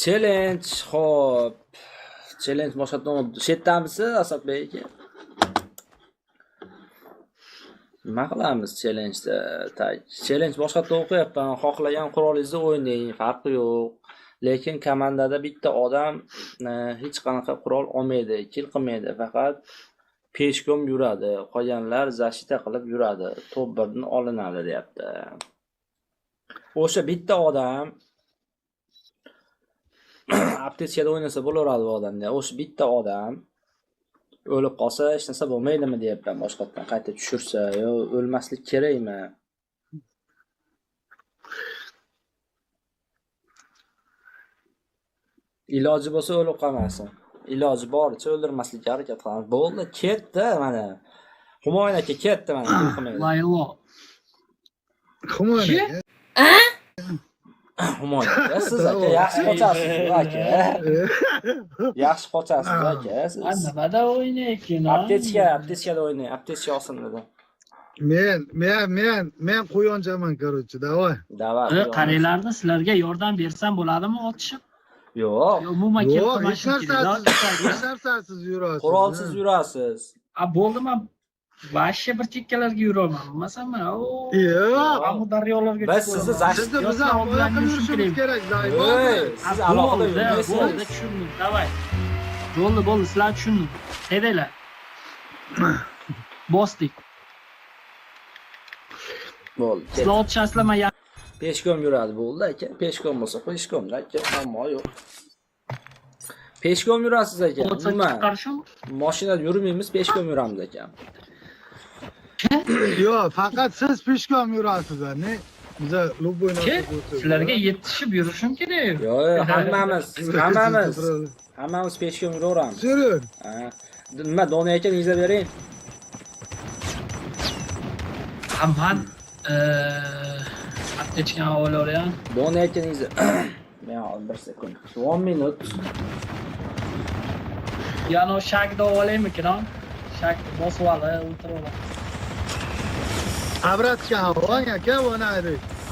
Challenge, xo'p. Challenge boshqatdan chetdamisiz, Asadbek aka? Nima qilamiz challenge'da? Tak, challenge boshqatdan o'qiyapman. Xohlagan qurolingizni o'ynang, farqi yo'q. Lekin komandada bitta odam hech qanaqa qurol olmaydi, kill qilmaydi, faqat peshkom yuradi, qolganlar защита qilib yuradi. Top 1dan olinadi deyapti. O'sha bitta odam aptechkada o'ynasa bo'laveradi bu odamda. O'sha bitta odam o'lib qolsa hech narsa bo'lmaydimi deyapman boshqatdan qayta tushirsa, yo o'lmaslik kerakmi? Iloji bo'lsa o'lib qolmasin. Iloji boricha o'ldirmaslikka harakat qilamiz. Bo'ldi, ketdi mana. Humoyun aka ketdi mana, qilmaydi. Laylo. Humoyun aka. Humoyun aka, siz aka yaxshi qochasiz aka. Yaxshi qochasiz aka, siz. Nimada o'ynaykin? Aptechka, aptechkada o'ynang, aptechka olsin dedi. Men quyonchaman, короче, давай. Давай. Qaranglarni, sizlarga yordam bersam bo'ladimi otishib? Yo'q. Umuman kelib Yo'q, hech qolmashim kerak. narsasiz, hech narsasiz yurasiz. Qurolsiz yurasiz. A bo'ldi, men vahshiy bir chekkalarga yuraman. Bo'lmasam, Yo'q. Amu daryolarga Biz sizni Sizni biz ham qilib yurishimiz kerak, Ey, siz alohida yurmaysiz. Bo'ldi, tushundim. Давай. Bo'ldi, bo'ldi, sizlar tushundim. Haydanglar. Bosdik. Bo'ldi. Sizlar otishasizlar, men Peshkom yuradi bo'ldi aka. Peshkom bo'lsa peshkomda aka, muammo yo'q. Peshkom yurasiz aka. Nima? chiqarishim. Mashinada yurmaymiz, peshkom yuramiz aka. Yo'q, faqat siz peshkom yurasiz, ne? Biza любой narsa bo'lsa. Sizlarga yetishib yurishim kerak. Yo'q, hammamiz peshkom yuraveramiz. Yurun. Ha. Nima, Doniya aka nega bering? Ha, man aptechkani olaveryan. Doniya aka nega? Men hozir bir sekund. 10 minut. Yana shakda olaymikin, ha? Shak bosib olib, o'tirib olib. Обратка oling aka, buni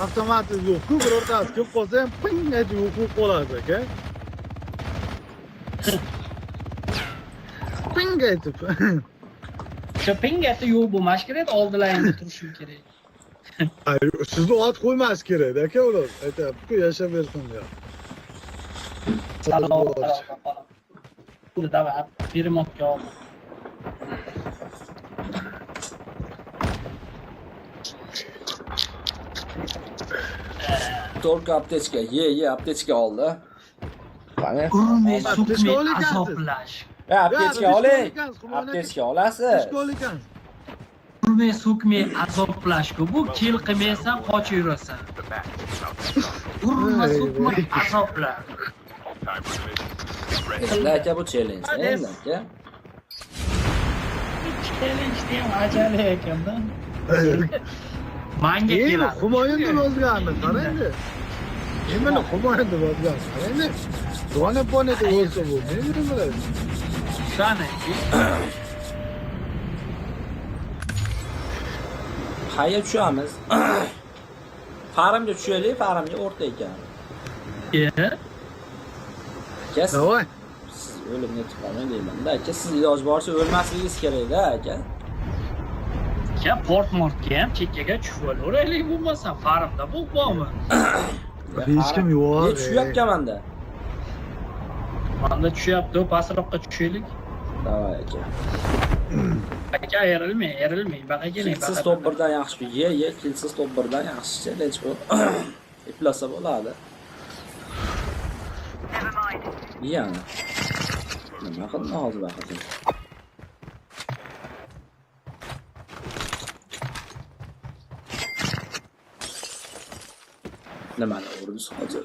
avtomat yo'q-ku, birortasi kelib qolsa ham ping etib yo'q bo'lib qoladi aka. Ping etib. O'sha pingati yo'q bo'lmash kerak, oldilaringda turishim kerak. Ay, sizni ot qo'ymas kerak aka ular. Aytyapti-ku, yashab bersin deya. Salom, salom. Давай, перемотка oldim. Только аптечка. Ye, ye, аптечка oldi. Qani? Urmay, Aptechka so'kmay olgansiz. azoblash. E, aptechka Ya, oling. ekansiz, Humoyun aka. Aptechka olasiz. Peshka ekansiz. Urmay, so'kmay azoblash-ku. Bu kill qilmaysan, qochib yurasan. Urma, so'kma, azobla. Endi aka bu challenge endi aka. Challenge ham ajali ekanda. Manga Endi keladi. Humoyun deb yozganmi? Qarang endi. Nimani Humoyun deb yozgan? Qarang endi. Dona pona deb yozsa bu. Nima biladi? Shani. Qayerga tushamiz? Farimga tushaylik, farimga o'rta ekan. E, Aka, siz, Давай. siz o'limga yetib qolmang deyman-da aka, siz iloji boricha o'lmasligingiz kerak-da aka. Aka, port mortga ham chekkaga tushib olaveraylik bo'lmasa, farimda bu bormi? Hech kim yo'q. Ne tushyapganmanda? Manda tushyapti, pastroqqa tushaylik. Давай aka. Aka, ayrilmang, ayrilmang, baqa keling. Killsiz top 1dan yaxshi. Ye, ye, killsiz top 1dan yaxshi challenge bu. Iplasa bo'ladi. Yana. Nima qildi hozir baqirdi? Nimani urdi hozir?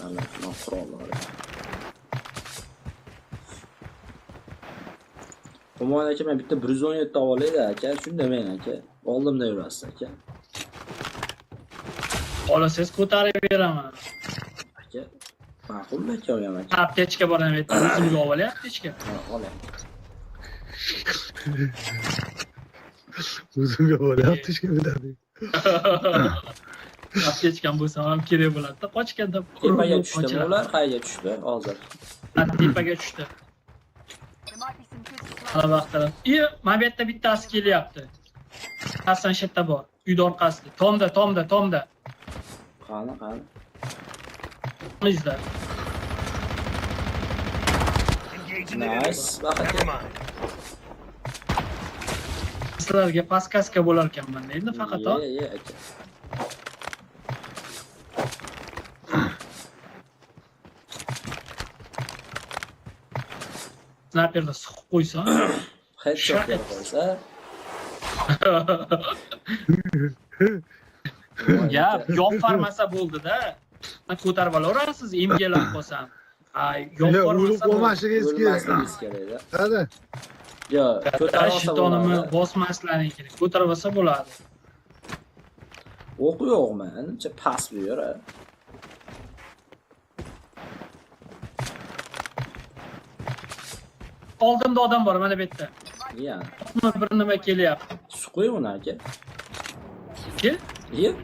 Mana qurollar. Humoyun aka, men bitta 117 olayda aka, shunda men aka. Oldimda yurasiz aka. Olasangiz ko'tarib beraman. Aka. Ma'qul aka u ham aka. Aptechka bor ham yerda. O'zimga olay aptechka. Ha, Olay. O'zimga bo'lyapti ishga biladi. Aptechkam bo'lsa ham kerak bo'ladi-da. Qochganda Tepaga tushdimi ular? Qayerga tushdi hozir? Ha, tepaga tushdi. There might be some good supplies. Mana vaqtlar. I, mana bu yerda bittasi kelyapti. Hasan shu yerda bor. Uyda orqasida. Tomda, tomda, tomda. Qani, qani. Izla. Engaging the enemy. Nice. Bak aka. Never mind. Sizlarga подсказка bo'lar ekanman endi faqat o. Ye, ye aka. Snayperda suqib qo'ysa. Headshot berib qo'ysa. Ya, yopfarmasa bo'ldi-da. Ko'tarib olaverasiz, emgalab qolsam. Ha, Yo'q, o'lib yopfarmasa bo'ldi. qolmasligingiz kerak. O'lmasligingiz kerak-da. Hadi. Yo, ko'tarib olsa Shitonimni bo'ladi. bosmaslaring kerak. Ko'tarib olsa bo'ladi. O'qi yo'qmi? Ancha past bu yer. A. Oldimda odam bor mana bu yerda. Ya. Bir nima kelyapti. Suqi uni aka. Ki? Ye.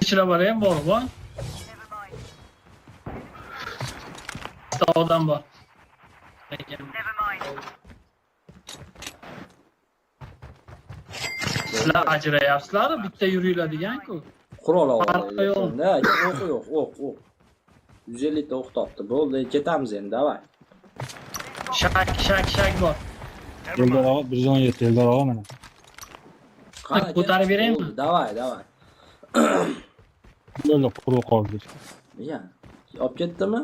Ichida bor ham bor, bor. Never mind. Bitta odam bor. Lekin Never mind. sizlar ajrayapsizlar, bitta yuringlar degan-ku. Qurol Farqi yo'q. oldi. Aka, o'q yo'q, o'q, o'q. 150 ta o'q topdi. Bo'ldi, ketamiz endi, давай. Shak, shak, shak bor. Never Eldor mind. og'a 117 Eldor og'a mana. Qani aka? Ko'tarib beraymi? Bo'ldi, давай, давай. Bo'ldi, quruq qoldi. Ya. Olib ketdimi?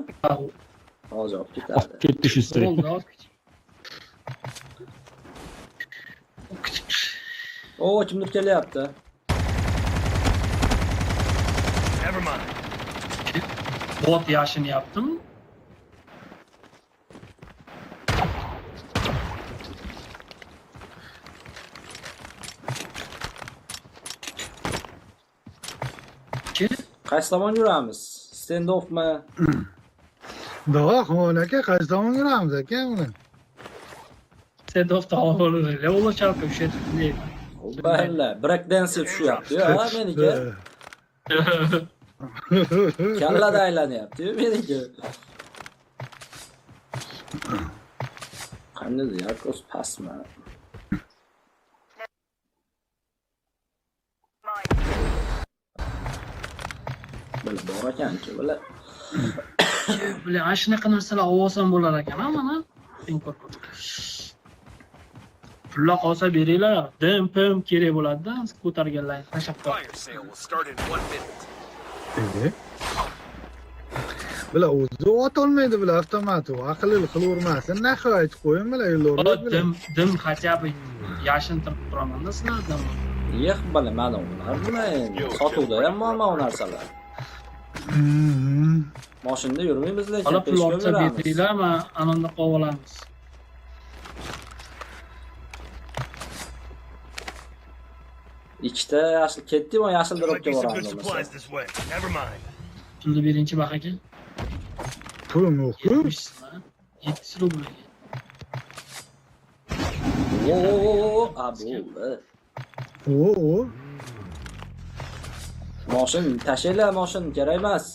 Hozir olib ketadi. Olib ketdi shu ustiga. Bo'ldi, olib ket. O, kimdir kelyapti. Never mind. Bot yashinyaptimi? Ki? Qaysi tomon yuramiz? Standoffmi? Dava Xumon aka qaysi tomonga yuramiz aka buni? Standoff tomon bo'ladi. Ulochалка o'sha yerda. Balla, break dance tushyapti-yu, ha, meniki. Kallada aylanyapti-yu meniki. Qanday yarkos pastmi? Mind. Bila bor ekan-ku, bila. Бля, ana shunaqa narsalar olsam bo'lar ekan, ha, mana. Eng ko'p. Pullar qolsa beringlar. Dim pim kerak bo'ladi-da, ko'targanlar tashlab qo'y. Fire sale will start in 1 minute. Bular o'zi otolmaydi bular avtomat. Aqlli qilavermasin, naxi aytib qo'ying bular yo'llar. Dim, dim хотя бы yashintirib turaman-da sizlardan. Yo'q, bala, mana ular nima endi? Sotuvda ham bormi u narsalar? Mashinada yurmaymiz lekin Hali pul peshkom ortsa yuramiz. beringlar, man anonda qolib olamiz. Ikkita yashil ketdimi, yashil There might dropga be some boramiz good supplies bo'lmasa. this way. Never mind. Pulni berinchi Bax aka. Pulim yo'q-ku. 70 so'm, 70 rubl ekan. O, o, o, o, a bo'ldi. O, o. Moshin tashlanglar, moshin kerak emas.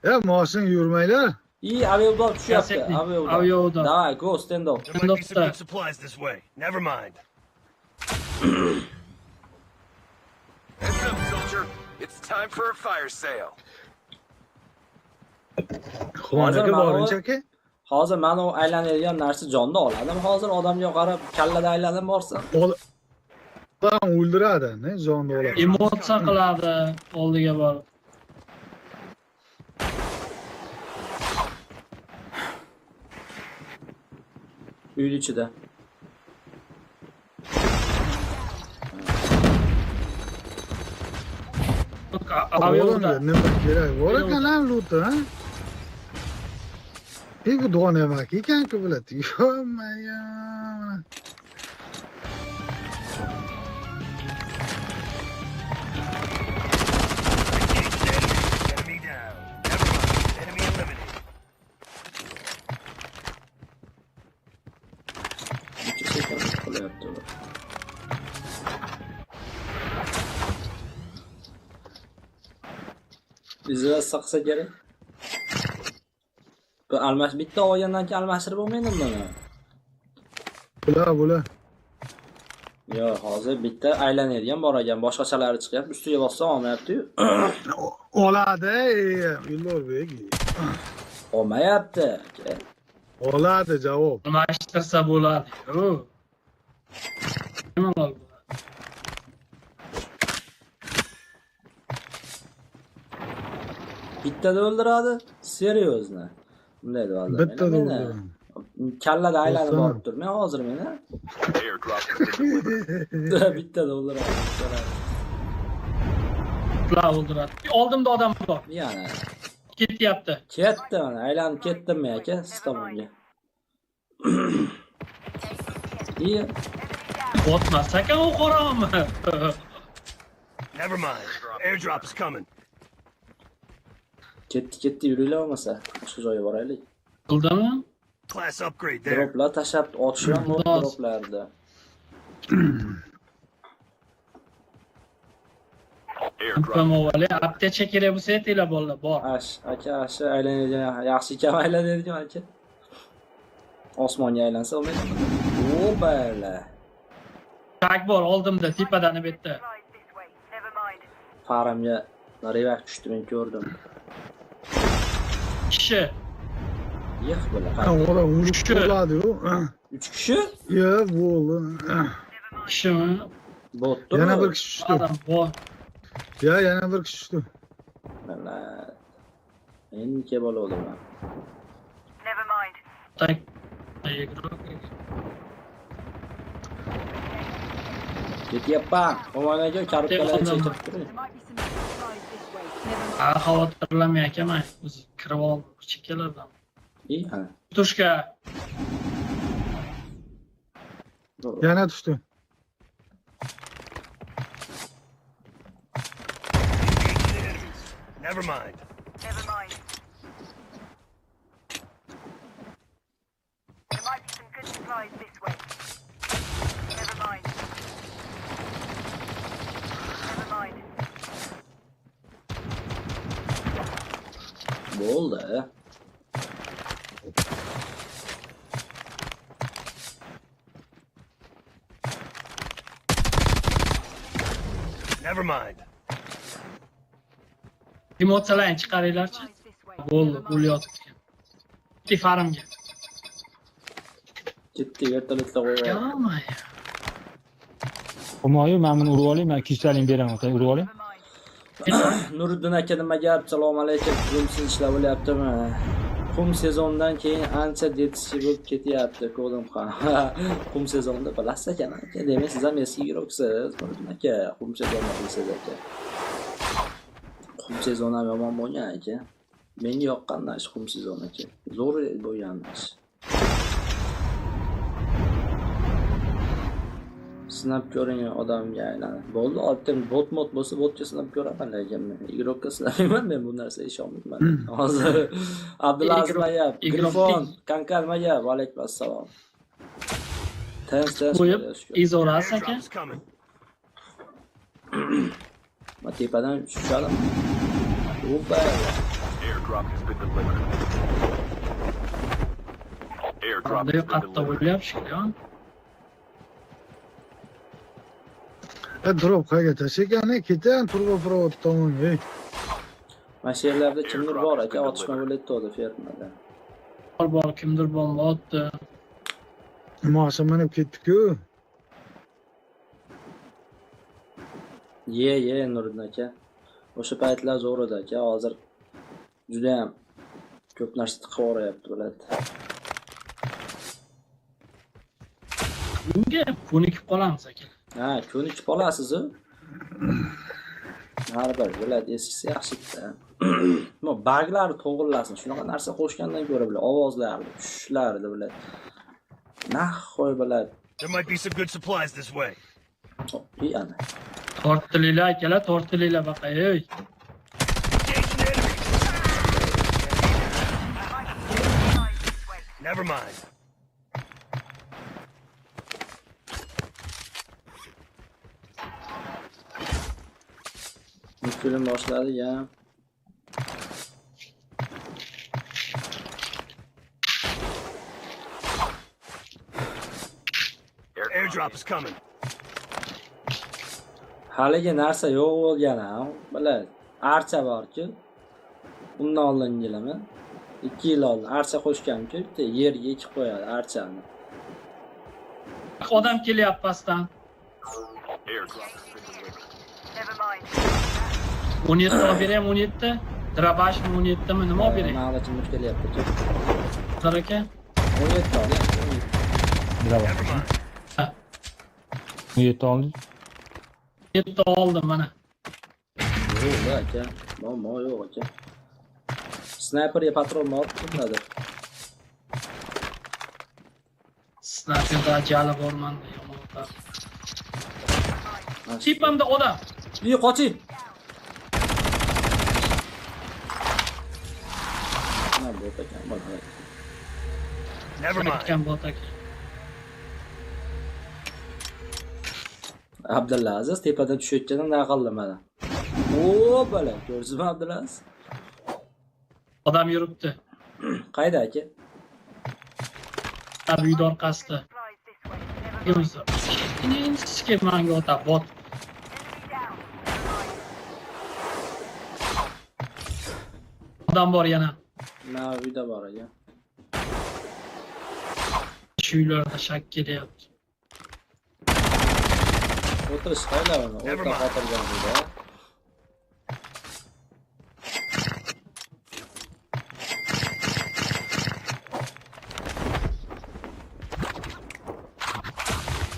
Ya moshin yurmanglar. И авиаудар tushyapti, Kasetnik, авиаудар. авиаудар. Давай, go stand up. There might be some Standoffda. good supplies this way. Never mind. Heads up, soldier. It's time for a fire sale. Xumon Hozir aka mana bu- boringchi aka. Hozir mana u aylanadigan narsa jonni oladimi? Hozir odamga qarab kallada aylanib borsin. Odam o'ldiradi, ne jonni oladi. Emotsiya qiladi oldiga borib. Uyni ichida. Oğlum Авиаудар. nima kerak bor ekan lan loot ha? E bu donamak ekan-ku bular. Yo-moyo. Izlasa qilsa kerak. Bu almash bitta olgandan keyin almashtirib bo'lmaydimi buni? Bular, bular. Yo'q, hozir bitta aylanadigan bor ekan, boshqachalari chiqyapti. Ustiga bossam olmayapti-yu. Oladi, Eldorbek. Olmayapti. Aka. Oladi javob. Almashtirsa bo'ladi. Yo'q. Bemalol bo'ladi. Bittada o'ldiradi, seriyozmi? Bunday deb aldamayman Bittada meni. o'ldiradi. Kallada aylanib Bossana. borib turmang hozir meni. Airdrop has been delivered. Bittada o'ldiradi. Ular o'ldiradi. Oldimda odam bor. Yana Ketyapti. ketdi mana, aylanib ketdimmi aka siz tomonga. Iya, Botmas ekan u qorong'imi? Never mind. Airdrop is coming. ketdi, ketdi, yuringlar bo'lmasa, boshqa joyga boraylik. Bildimi? Class upgrade there. Droplar tashlab otish ham bor Dos. droplarda. Airdrop. Mpmovali aptecha kerak bo'lsa aytinglar bolalar bor. Ash, aka, ashi aylanadigan, yaxshi ekan aylanadigan aka. Osmonga aylansa bo'lmaydimi? Obala. Tak bor oldimda tepadan bu yerda. Supplies this way. Never mind. Faramga revak tushdi, men ko'rdim. Kishi. Yix bo'la. Odam urib Tushdi. qoladi-yu. 3 kishi Yo'q, bo'ldi. Kishimi? botdi. Yana bir kishi tushdi. Odam bor. Ya, yana bir kishi tushdi. Mana. Endi kelib oldim man. Never mind. Tak. Ketyapman. Omon aka, korobkalarni Telefon chekib turing. There might be some good supplies this way. Never mind. Ha, xavotirlanmang aka, man o'zi kirib oldim chekkalardan. İyi, ha. Tushka. Doğru. Yana tushdi. Engaging the enemies. Never mind. Never mind. There might be some good supplies this way. Never mind. Never mind. Bo'ldi. Never mind. Emotsiyalarni chiqaringlarchi. Supplies this way. Bo'ldi, Never mind. bo'lyapti. Ketdik farimga. Ketdi, vertolyotlar qo'yib. Yomon. Humoyun, men buni urib olayim, men 200 talik beraman, sen urib oling. Never mind. Nuriddin aka nima gap? Assalomu alaykum. Zoomsiz ishlar bo'lyaptimi? Qum sezondan keyin ancha detishib bo'lib ketyapti, ko'rdim ham. Qum sezonda bilasiz ekan aka, demak siz ham eski игрок siz, Nuriddin aka, qum sezonni bilsiz aka. Qum sezoni ham yomon bo'lgan aka. Menga yoqqan shu qum sezoni aka. Zo'r bo'lgan ish. Sinab ko'ring odamga aylanib. Bo'ldi, oldim bot mod bo'lsa botga sinab ko'raman, lekin men игрок ka sinamayman, men bu narsaga ishonmayman. Hozir Abdulaziz Игрок- nima gap? игрок Grifon, Kankar nima gap? Va alaykum assalom. Tinch, tinch. Qo'yib, Xudoga shukur. izorasiz aka. Airdrop is coming. Ma tepadan tushadimi? Opa. Airdrop has been delivered. Airdrop Bunday has been qattiq delivered. o'ylayapti shekilli. E, drop qayerga tashlagan? Ketan turboprovod tomonga. Ey. Mana shu yerlarda kimdir bor aka, otishma bo'layotdi fermada. Bor bor, kimdir bomba otdi. Mashina minib ketdi-ku. Ye, ye Nuriddin aka. O'sha paytlar zo'r edi aka, hozir juda ham ko'p narsa tiqib yuboryapti bo'ladi. Bunga ko'nikib qolamiz aka. Ha, ko'nikib qolasiz-u. Har bir bo'ladi, eskisi yaxshi-da. No, baglar to'g'rilasin, shunaqa narsa qo'shgandan ko'ra bular ovozlarni, tushishlarni bular. Nahhoy bo'ladi. There might be some good supplies this way. I ana. Tortilinglar akalar, tortilinglar baqa, ey. Engaging the enemies. Supplies this way. Never mind. Film boshladi ya. Airdrop is coming. Haligi narsa yo'q bo'lgan ha, biladi. Archa bor-ku. Undan oldin yilimi? 2 yil oldin archa qo'shganku, bitta yerga ekib qo'yadi archani. Odam kelyapti pastdan. Airdrop has been delivered. Never mind. 17 olib beraymi, 17? Drabashmi, 17 mi, nima olib beray? Ma'lum kimdir kelyapti. Zar aka. 17 oling. Bravo. Never mind. 17 olding. 7 oldim mana. Yo'q aka, muammo yo'q aka. Snayperga patron bor, kimdadir? Snayperda jali bor manda, yomon. Tepamda odam. Uy, qoching. Mana bot ekan, bola. Never mind. Ekan bot aka. Abdulaziz tepadan tushayotgandan naqldi mana. O, bola, ko'rdingizmi Abdulaziz? Odam yuribdi. Qayda aka? Ha, uyni orqasida. Supplies this way. Never mind. Inchga manga ota bot. Enemy down. Never mind. Odam bor yana. Na uyda bor aka. Shu uylarda shak kelyapti. O'tirish qaylar uni? Never O'rta mind. xotirjam uyda.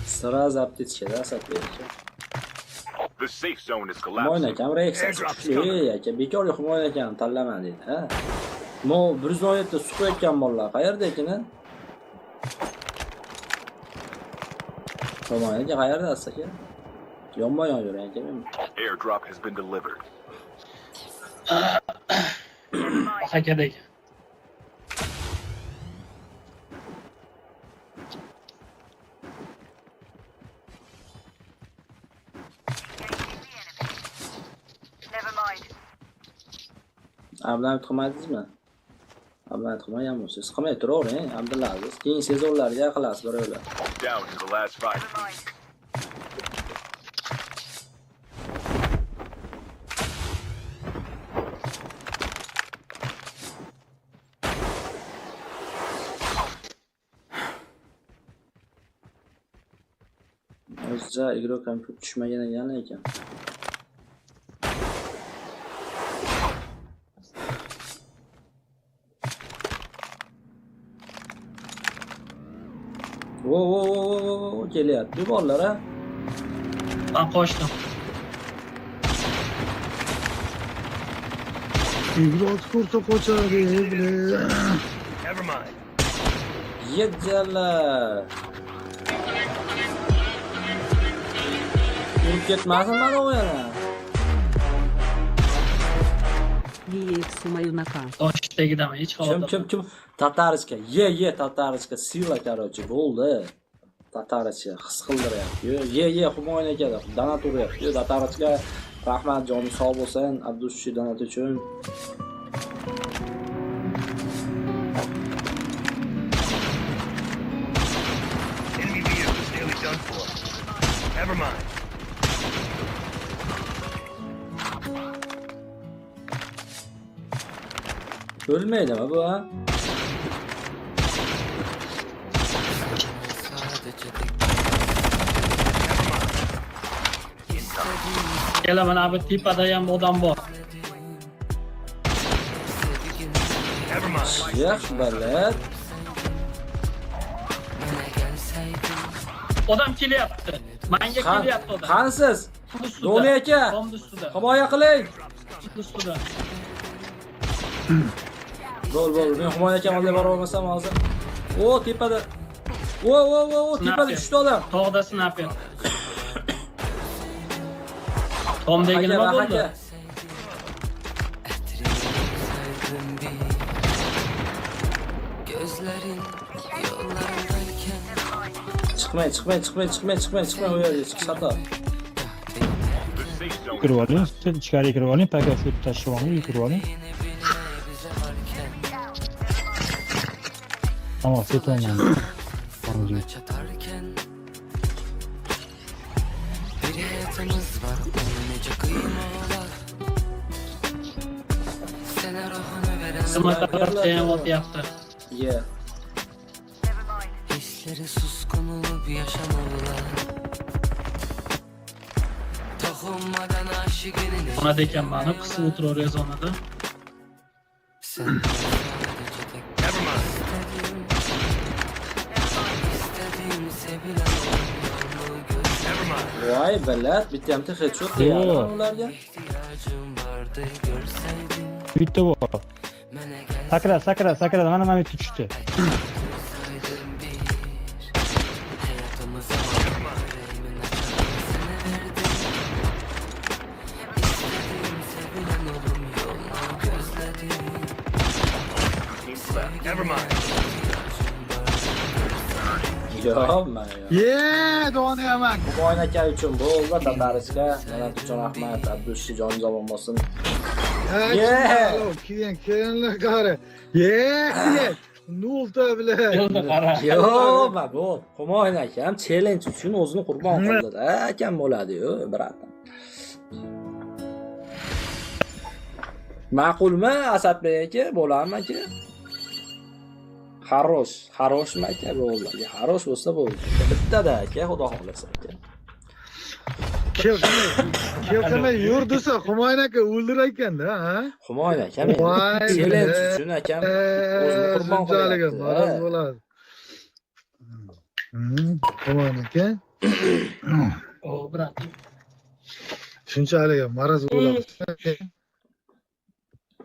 Сразу аптечка, да, Asadbek aka? The safe zone is Humoyun collapsing. akam Rex Airdrop is kuchli coming. aka, bekor Humoyun akani tanlama deydi, ha. Mo 117 suqayotgan bolalar qayerda ekan? Humoyun aka qayerda aka? Yonma yon yuring aka men. Airdrop has been delivered. Akada ekan. Engaging the enemy. Never mind. Abdullahi qilmadingizmi? Abdullahi qilmagan bo'lsangiz, qilmay turavering, Abdulaziz. Keyin sezonlarga qilasiz birovlar. Down to the last 5 Never mind. teams. O'zicha игрок ham ko'p tushmagan ekan lekin. Vo vo vo vo vo vo kelyapti bolalar a. Man qochdim. Игрок ko'rsa qochadi, бля. Never mind. Yedjalar. Urib ketmasin mana u yana. Humayun aka. Tosh tagidami? Hech Kim xavotir. kim kim? Tatarchka. Ye ye Tatarchka. Sila, короче, bo'ldi. Tatarchka his qildiryapti. Ye ye Humoyun aka donat uryapti. Tatarchka, rahmat, joning sog' bo'lsin. Abdushi donat uchun. Enemy vehicle is nearly done for. Never mind. O'lmaydimi bu ha? Never mind. Kela, mana bu tepada ham odam bor. Never mind. Yo'q, balat. Odam kelyapti. Manga kelyapti odam. Qanisiz? Tomni ustida. Do'li aka. Tomni ustida. Himoya qiling. Tomni ustida. Bo'l, bo'l. Men Humoyun akam oldiga bora olmasam hozir. O, tepada. O, o, o, o, tepada Snayper. tushdi odam. Tog'da snayper. Tomdagi Aka, nima aka. bo'ldi? Gözlerin yollarındayken Chiqmang, chiqmang, chiqmang, chiqmang, chiqmang, chiqmang u yerga chiqish xato. The safe zone Kirib oling, siz ichkariga kirib oling, paka shu tashlab oling, uyga kirib oling. bilme bize varken Tamam, set o'ynaymiz. Çatarken Hayatımız var onu nece kıyma olar. Sana ruhunu veren Nima tarafda ham otyapti. Ye. Never mind. Hisleri suskun olup yaşamalılar. Toxunmadan aşıkının Xonada ekanman, qisib o'tiraver zonada. Sen sadece tek Never mind. istedim. İstediğim sevilen yolunu göz Never mind. Voy, billat, bitta ham headshot deyapti Yo'q. ularga. ihtiyacım vardı görseydin. Bitta bor. Mənə gəlsəydin Sakradi, sakradi, sakradi. Mana mana bitta tushdi. bir. Hayatımıza yüreğimin açarını sana verdim. İstediğim sevilen olum yolunu gözledim. Never mind. Yo'q, man yo'q. Ye, donaman. Humoyun aka uchun bo'ldi, Tatarishga. Mana uchun rahmat. Abdushi joningiz omon bo'lsin. Ye. Keyin keyin qara. Ye, ye. Nolta bilan. Endi qara. Yo'q, man bu Humoyun akam challenge uchun o'zini qurbon qildi. Akam bo'ladi-yu, брат. Ma'qulmi Asadbek aka? Bo'larmi aka? Хорош, хорош mi aka bo'ldi. Хорош bo'lsa bo'ldi. Bittada aka, xudo xohlasa aka. Kelqimay yur desa Humoyun aka o'ldirar ekanda, ha? Humoyun akam endi Voy, challenge uchun akam o'zini qurbon Shunchalik qilyapti. maraz bo'ladi. Humoyun aka O, брат. shunchalik maraz bo'ladi.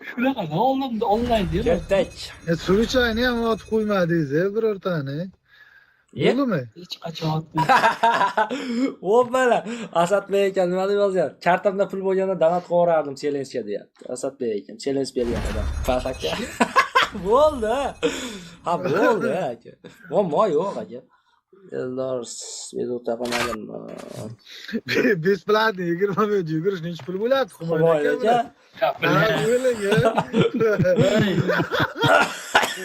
Shunaqa oldimda onlayn deydi. Ketdik. Surichayni ham otib qo'ymadingiz, birortani. Ye? Bo'ldimi? Hech qachon otmaydi. O'pala. Asadbek aka nima deb yozyapti? Kartamda pul bo'lganda donat qilaverardim challenge'ga deyapti. Asadbek aka challenge bergan odam. Fas aka. Bo'ldi. Ha, bo'ldi aka. Muammo yo'q aka. Eldor video topolmadim. Бесплатный 20 minut yugurish necha pul bo'ladi? Humoyun aka. Ha, o'ylang, Voy,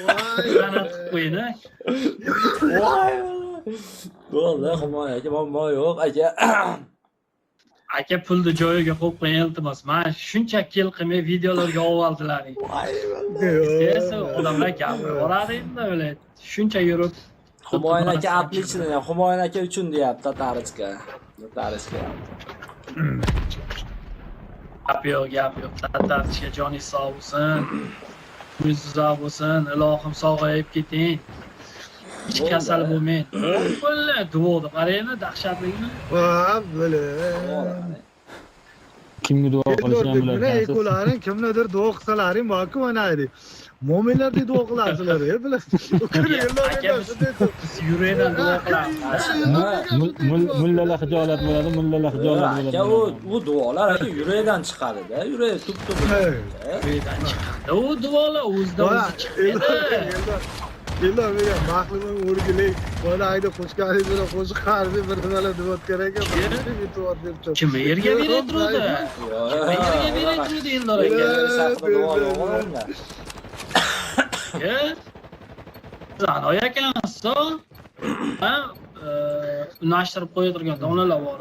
Voy. Donat qilib qo'yin, a. Voy. Bo'ldi, Humoyun aka, muammo yo'q aka. Aka pulni joyiga qo'yib qo'ying, iltimos. Man shuncha kill qilmay videolarga oldilaring. Voy. Esa odamlar gapirib yuboradi endi o'ylaydi. Shuncha yurib Humoyun aka отлично, Humoyun aka uchun deyapti Tatarichka. Tatarichka. Gap yo'q, gap yo'q. Tatarchga joningiz sog' bo'lsin. Yuzingiz sog' bo'lsin. Ilohim sog'ayib keting. Hech Bo'ldi. kasal bo'lmang. Bo'ldi, duoni qarangmi, dahshatligini. Va, bile. Kimga duo qilishni ham Buni bilarkansiz. ekolaring kimlardir duo qilsalaring borku mana aydi. Mo'minlardek duo qilasizlar, bilasiz. Aka, biz yurakdan duo qilamiz. Mullalar xijolat bo'ladi, mullalar xijolat bo'ladi. Aka, u duolar aka yurakdan chiqadi-da, yurak tub tubi. Yurakdan chiqadi. U duolar o'zidan o'zi chiqadi. Eldor degan maxluqni o'rgilik, mana ayda qo'shqari bilan qo'shiq qarzi bir nimalar deyotgan ekan. E'tibor berib turib. Kim yerga berib turdi? Kim yerga berib turdi Eldor aka? Duo yo'q unda. Aka. Zanoy ekansiz. Ha, unashtirib qo'ya turgan donalar bor.